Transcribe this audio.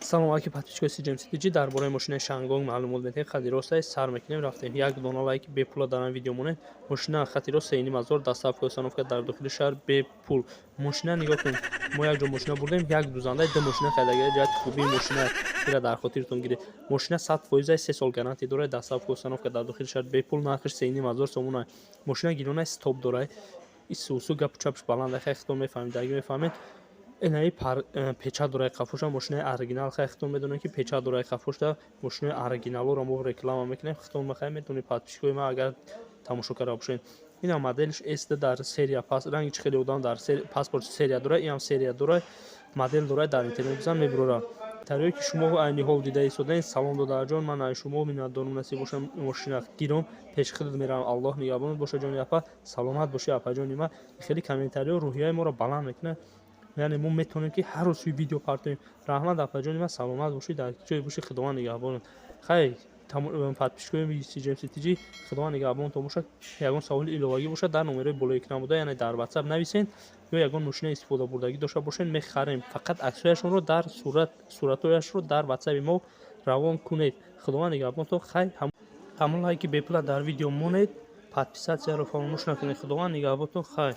Салом алейкум, подписчикои CGMCTG. Дар бораи мошинаи Шангонг маълумот медиҳем. Хати ростай сар мекунем, рафтем. Як дона лайк бепула дар ин видео монед. Мошина хати рост 3,5 ҳазор, доставка, установка дар дохили шаҳр бепул. Мошина нигоҳ кунед. Мо як ҷо мошина бурдем, як дузандаи ду мошина харидаги. Ҷиҳати хубии мошина ира дар хотиртон гиред. Мошина 100%, 3 сол гарантия дорад, доставка, установка дар дохили шаҳр бепул, нархаш 3,5 ҳазор сомона. Мошина гирона, стоп дорад. Исусу гапу чапш баланд, хай хитон мефаҳмед, даги мефаҳмед. Инаи печать дорад қафоша, мошинаи оригинал. Хай хитон медонед, ки печать дорад қафошта. Мошинаи оригиналоро мо реклама мекунем. Хитон махай медонед, подписчикои ман, агар тамошо карда бошед. Инам моделш SD дар серия пас, ранги чи хеле одам дар паспорт серия дорад, инам серия дорад, модел дорад, дар интернет бизан, мебурора. Тариое ки шумо айни ҳол дида истодаед. Салом, додарҷон, ман ай шумо миннатдорум, насиб бошам, мошина гиром, пеши худат меравам. Аллоҳ нигаҳбонат боша, ҷони апа, саломат бошӣ, апаҷони ман. Хеле комментариҳо рӯҳияи моро баланд мекунад, яъне мо метавонем, ки ҳар рӯз видео партоем. Раҳмат, апаҷони ман, саломат бошӣ, дар ҷое бошӣ, Худованд нигаҳбонат. Хай, подписчикои CGMCTG, Худованд нигаҳбонатон бошад. Ягон саволи иловагӣ бошад, дар номерои болои экран буда, яъне дар WhatsApp нависед ё ягон мошина истифодабурдагӣ дошта бошед, мехарем. Фақат аксҳояшонро дар сурат, суратҳояшро дар WhatsAppi мо равон кунед. Худованд нигаҳбонатон. Хай, ҳамон лайки бепула дар видео монед, подписатсияро фаромӯш накунед. Худованд нигаҳбонатон. Хай.